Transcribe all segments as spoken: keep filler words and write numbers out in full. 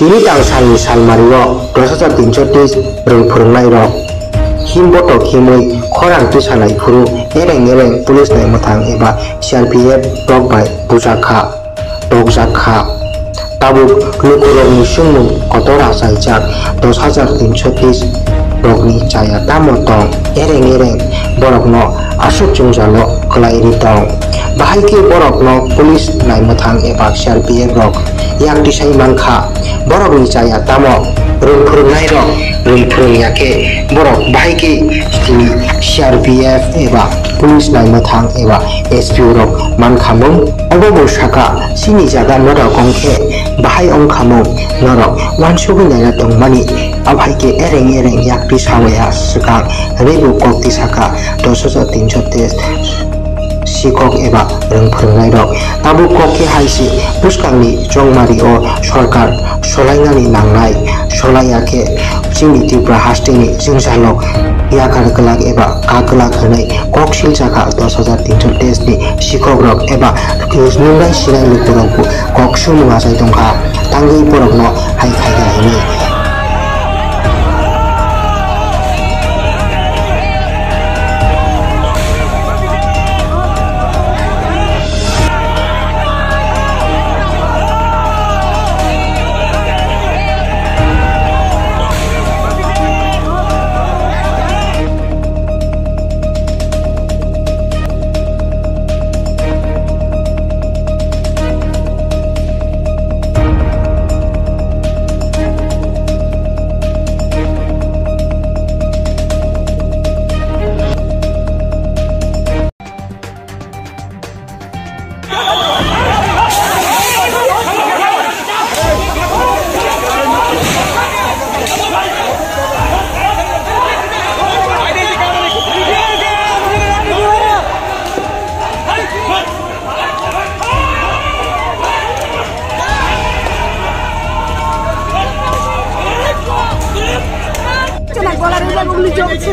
Tini tang salni salmario dos hajar tinso teis rwng phwrwngnairok himbotok himwi khorang tisalai phuru ereng ereng police naimwthang eba C R P F rok bai bujak kha, tokjak kha. Tabuk lukurokni swngmung kotor achaijak dos hajar tinso teis rokni chaya tamo tong, ereng ereng borokno aswk jwngjalo kwlai ri tong. Bahai khe borokno police naimwthang eba C R P F rok yak tisai mankha. Borokni chaya tamo rwng phwrwngnairok rwng phwrwngya khe borok bahai khe tini C R P F eba police naimwthang eba S P O rok mankhamung. Obo bo saka chini jaga norok wngkhe bahai wngkhamung, norok uansugwi naina tongmani. Abhai khe ereng ereng yak tisawaya swkang rwbo kok tisaka dos hajar tinso teis. Sikok eba rwng phwrwngnairok tabuk kok khe hai se bwskangni chongmari o sorkar solainani nangnai, solaiya khe chini Tripura hasteni jwngjalrok yakar glak eba kak glak hwnwi kok siljakha dos hajar tinso teis ni sikhok rok eba nungbai sinai lukurok bo kok sumung achai tongkha, tangwi borokno hai khaikha hwnwi. আমার গলার উপর গুলি চলছে।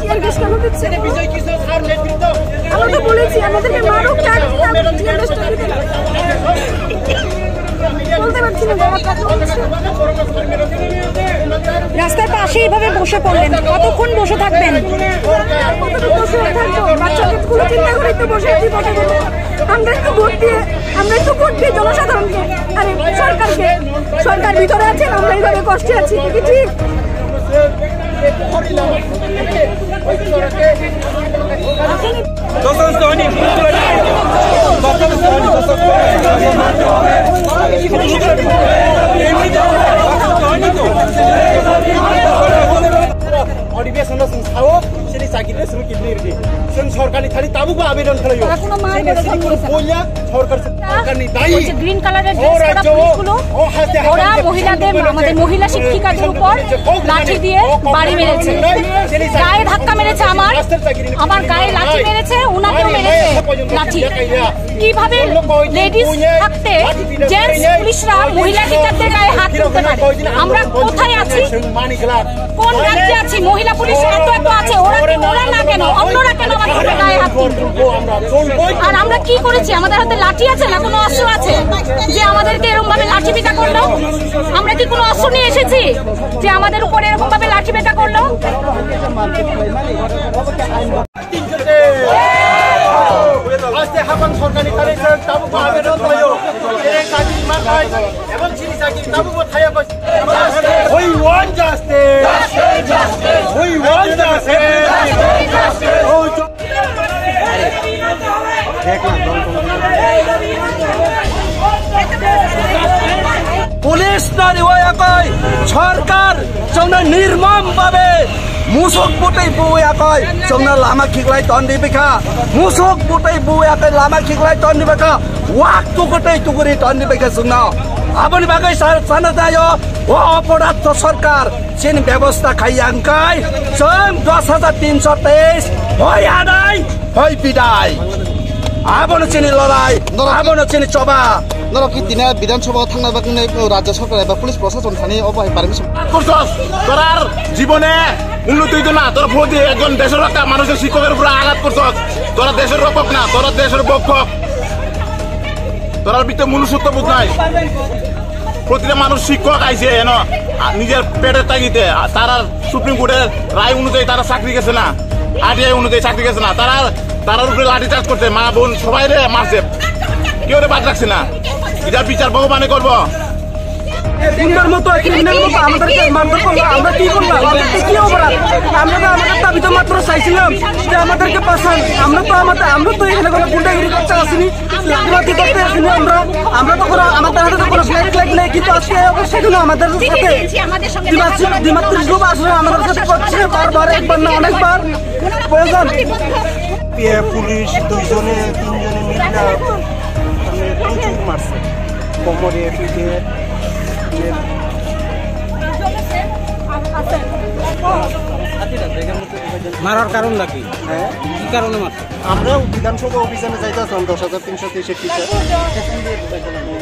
Tear gas কেন দিচ্ছে? বিজয় কিশোর স্যার নেতৃত্ব আমরা তো বলেছি, আমাদেরকে মারুক, যা করুক, আমরা টিয়ার গ্যাসটা দিতে না। বলতে পারছি না, গলা কাটা হচ্ছে। রাস্তার পাশে এইভাবে বসে পড়লেন, কতক্ষণ বসে থাকবেন? কতক্ষণ বসে থাকবো? বাচ্চাদের স্কুলে চিন্তা করেই তো বসে আছি, বসে বসে। আমরা একটু ভোট দিয়ে, আমরা একটু ভোট দিয়ে জনসাধারণকে, আরে, সরকারকে, সরকার ভিতরে আছেন, আমরা এইভাবে কষ্টে আছি, এটা কি ঠিক? অধিবেশন, chwng sao, chini chakiri chwng kidney ridi. Chwng sorkarni thani tabukbo abedon khlaio. তারা কোনো মার কথা শুনছে না। Bolla sorkar, sorkarni dayi. ওই যে গ্রিন কালারের ড্রেস পরা পুলিশগুলো, ওরা মহিলাদের, আমাদের মহিলা শিক্ষিকাদের উপর লাঠি দিয়ে বাড়ি মেরেছে। গায়ে ধাক্কা মেরেছে আমার, আমার গায়ে লাঠি মেরেছে, ওনাকেও মেরেছে লাঠি। কিভাবে লেডিস থাকতে জেন্টস পুলিশরা মহিলা টিচারদের গায়ে হাত তুলতে পারে? আমরা কোথায় আছি? কোন রাজ্যে আছি? মহিলা পুলিশ এত এত আছে, ওরা কি, ওরা না কেন, অন্যরা কেন আমাদের উপর গায়ে হাত তুলবে? আর আমরা কি করেছি? আমাদের হাতে লাঠি আছে না কোনো অস্ত্র আছে যে আমাদেরকে এরকম ভাবে লাঠি পিটা করলো? আমরা কি কোনো অস্ত্র নিয়ে এসেছি যে আমাদের উপরে এরকম ভাবে লাঠি পিটা করলো? Aste habang sorkarni thani chwng tabukbo abedon khlaio. Chini chakiri manthai, ebong chini chakiri tabukbo thaya koi. We want justice. We want justice. Oh, jo- Police nari wayakoi, sorkar chongna nirmam babe musuk butwi buwi akoi chongna lama khiklai tondi bikha, musuk butwi buwi akoi lama khiklai tondi bikha, wak tukutwi tukuri tondi bikha chongna. Aboni bagwi sa-, sana jayo, o oporath to sorkar chini bebosta khai yang kai, chwng dos hajar tinso teis, hoi adai, hoi bidai. Abono chini lorai, abono chini choba. Norok ki tini Bidhan Sabha o thangna bagwi nai, Rajya Sarkar eba police prosason thani obo hai permission. Kursos, torar jibone unnoti hoito na, tora photi ekjon desor rakha manusor sikhokor upore agat kursos. Tora desor rokhok na, tora desor bokhok. Torar bhitor monusotto bodh nai. প্রতিটা মানুষ শিক্ষক আইছে এন, আ, নিজের পেটের তাগিদে, আ, তারা সুপ্রিম কোর্টের রায় অনুযায়ী তারা চাকরি গেছে না, আরটিআই অনুযায়ী চাকরি গেছে না, তারা, তারার উপরে লাঠি চার্জ করছে, মা বোন সবাই রে মারছে, কেউ রে বাদ রাখছে না। এটা বিচার ভগবানে করবো। গুন্ডার মতো, ক্রিমিনাল মতো আমাদেরকে মারধর করলো, আমরা কি করলাম? আমাদেরকে কি অপরাধ? আমরা তো আমাদের দাবি তো মাত্র চাইছিলাম যে আমাদেরকে বাঁচান। আমরা তো আমাদের, আমরা তো এখানে কোনো গুন্ডাগিরি করতে আসিনি, লাঠিবাজি করতে আসিনি আমরা। আমরা তো কোনো, আমাদের হাতে তো কোনো ব্ল্যাক ফ্ল্যাগ নেই, কিন্তু আজকে এই অবস্থা হলো আমাদের সাথে। আমাদের সঙ্গে দ্বিমাত্রিক, দ্বিমাত্রিক রূপ আসলে আমাদের সাথে করছে বারবার, একবার না অনেকবার। প্রয়োজন। পিএফ পুলিশ দুইজনে, তিনজনে মিলে মানে প্রচুর মারছে, কোমরে, পিঠে। মারার কারণটা কি? হ্যাঁ? কি কারণে মারছে? আমরা বিধানসভা অভিযানে যাইতে আসলাম দশ হাজার তিনশো তেইশের টিচার।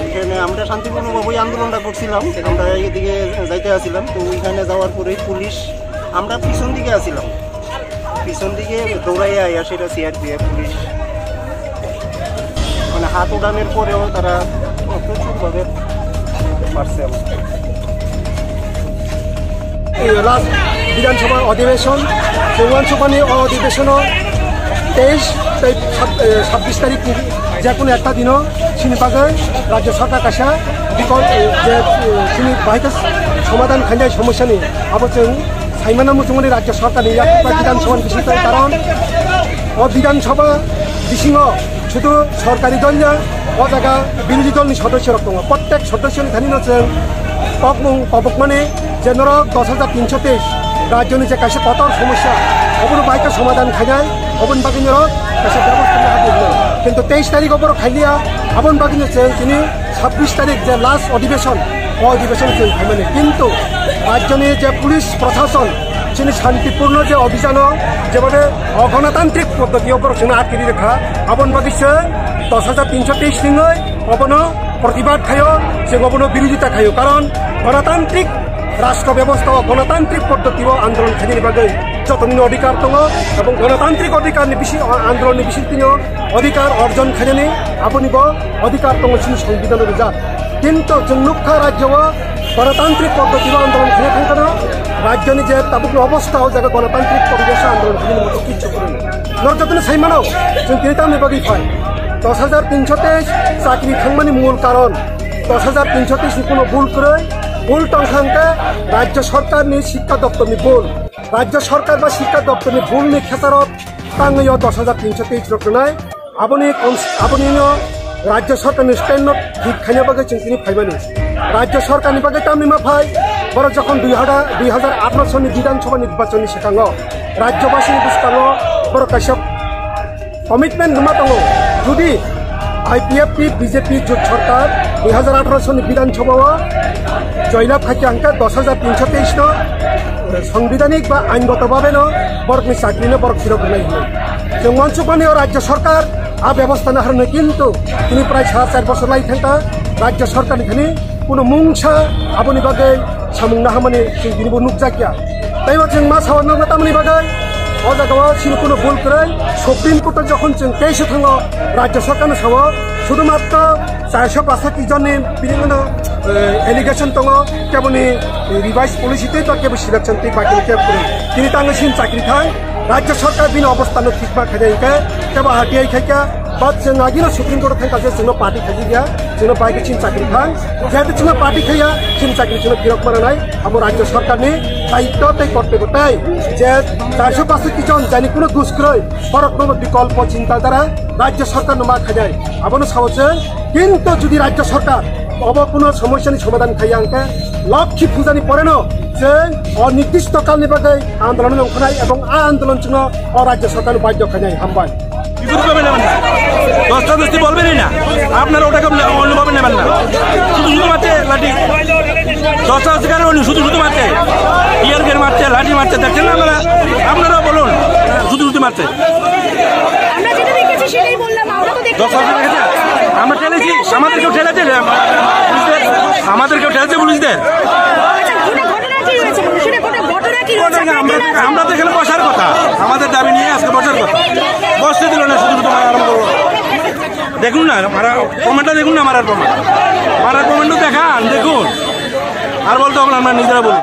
এখানে আমরা শান্তিপূর্ণভাবেই আন্দোলনটা করছিলাম। আমরা এদিকে যাইতে আসছিলাম, তো ওইখানে যাওয়ার পরে পুলিশ, আমরা পিছন দিকে আসছিলাম, পিছন দিকে দৌড়াইয়া আইয়া সেটা সিআরপিএফ পুলিশ মানে হাত উঠানোর পরেও তারা প্রচুরভাবে মারছে আমাকে। এই লাস্ট বিধানসভা অধিবেশন, চৌয়ান সভানি অধিবেশন তেইশ, তেইশ, ছাব্বিশ তারিখ যে কোনো একটা দিনও চিনি পাগে রাজ্য সরকার কাছে বিকল্প যে চিনি বাহিত সমাধান খাইনাই সমস্যা নেই। আবার जों Saimano muchungmani Rajya Sorkarni yakukma Bidhan Sabhani bisingtwi, karon o Bidhan Sabha bisingo sudu sorkari dol ya, o jaga birodhi dolni sodosyorok tongo. Prottek sodosyoni thanino chwng kokmung kobokmani je norok dos hajar tinsho teis rajyoni je kaisa kotor somosya, obono bai khe somadhan khainai, oboni bagwi norok kaisa bebosta laha di hwnwi. Kintu teis tarikh o borok khailiya, aboni bagwino chwng tini sabbish tarikh je last odhibeshon, o odhibeshon chwng khaimani. Kintu rajyoni je police prosason chini shantipurno je obhijano jebhabe ogonotantrik poddotio borok chwngno atkiri rwkha, aboni bagwi chwng dos hajar tinsho teis ningoi obono protibad khaio, chwng obono birodita khaio. Karon gonotantrik rashtra bebosta o gonotantrik poddotio andolon khainani bagwi jotonino odhikar tongo, ebong gonotantrik odhikarni bisi-, andolonni bisingtwino odhikar orjon khainani abonibo odhikar tongo chini songbidhano rijak. Kintu chwng nukha rajyo o gonotantrik poddotio andolon khaina thangkhano rajyoni je tabukni obostha o jaga gonotantrik poribesh andolon khainani moto kichu kwrwi. Norok jotono saimano chwng tini tamni bagwi phai. Dos hajar tinsho teis chakri thangmani mul karon dos hajar tinsho teis ni kuno bul kwrwi, bul tongkha hwnkhe rajyo sorkarni sikka doptorni bul. Rajyo sorkar ba sikka doptorni bulni khesaro tangwi o dos hajar tinsho teis rok rwnai. Aboni kons-, abonino rajyo sorkarni stand no thik khaina bagwi chwng tini phaimani. Rajyo sorkarni bagwi tamni ma phai, borok jokhon dui hajar, dui hajar atharo soni Bidhan Sabha nirbachonni swkango rajyobasini bwskango borok kaisa commitment rwma tongo. Jodi IPFT BJP jot sorkar dui hajar atharo soni Bidhan Sabha o joylab khaikha hwnkhe dos hajar tinsho teis no songbidanik ba aingoto babe no borokni chakri no borok phirok rwnai hwnwi. Chwng uansukmani o rajyo sorkar a bebosta no harnai, kintu tini prai sa char bochor lai thangkha rajyo sorkarni thani kuno mungsa aboni bagwi samung nahamani chwng tini bo nukjakya. Tei o chwng ma sao nokna tamoni bagwi o jaga o chini kuno bul kwrwi Supreme Court o jokhon chwng case o thango rajyo sorkar no sao sudumatro charso pasoti jonni bini no, eh, allegation tongo keboni revised policy tei ba kebo selection tei ba kebo kebo kwrwi. Tini tangwi sin chakri thang rajyo sorkar bini obostha no thikma khainai hwnkhe kebo RTI khaikha. But chwng agino Supreme Court o thangkha je chwngno party khaijak ya, chwngno bai khe chini chakri thang. Jehetu chwngno party khaiya, chini chakri chwngno phirok mananai, abo rajyo sorkarni daitto tei kortobyo tei je charso pasoti jon jani kuno dus kwrwi, borokno bikolpo chinta dhara rajyo sorkarno ma khainai. Abono sao chwng, kintu jodi rajyo sorkar obo kuno somosyani somadhan khaiya hwnkhe Lokhi Pujani poreno chwng onirdisto kalni bagwi andolon ongkhanai ebong a andolon chwngno o rajyo sorkarno badhyo khainai. Hambai. বিপরীতভাবে নেবেন না, ধস্তাধস্তি বলবেনই না। আপনারা ওটাকে অন্য-, অন্যভাবে নেবেন না। শুধু শুধু মারছে লাঠি, ধস্তাধস্তি কেন উনি শুধু শুধু মারছে? টিয়ার গ্যাস মারছে, লাঠি মারছে, দেখছেন না আপনারা? আপনারাও বলুন, শুধু শুধু মারছে। আমরা যেটা দেখেছি সেটাই বললাম, আমরা তো দেখলাম। ধস্তাধস্তি দেখেছেন? আমরা ঠেলেছি, আমাদের কেউ ঠেলেছে? আমাদের কেউ ঠেলেছে পুলিশদের? আচ্ছা, ঘটনা কি হয়েছে? ঘটনা কি হয়েছে? আমরা, আমরা তো এখানে বসার কথা, আমাদের দাবি নিয়ে আজকে বসার কথা। বসতে দিল না, শুধু শুধু মারা আরম্ভ করলো। দেখুন না, মারা প্রমাণটা দেখুন না, মারার প্রমাণ, মারার প্রমাণ তো দেখান, দেখুন। আর বলতে হবে না, আমরা নিজেরা বলি।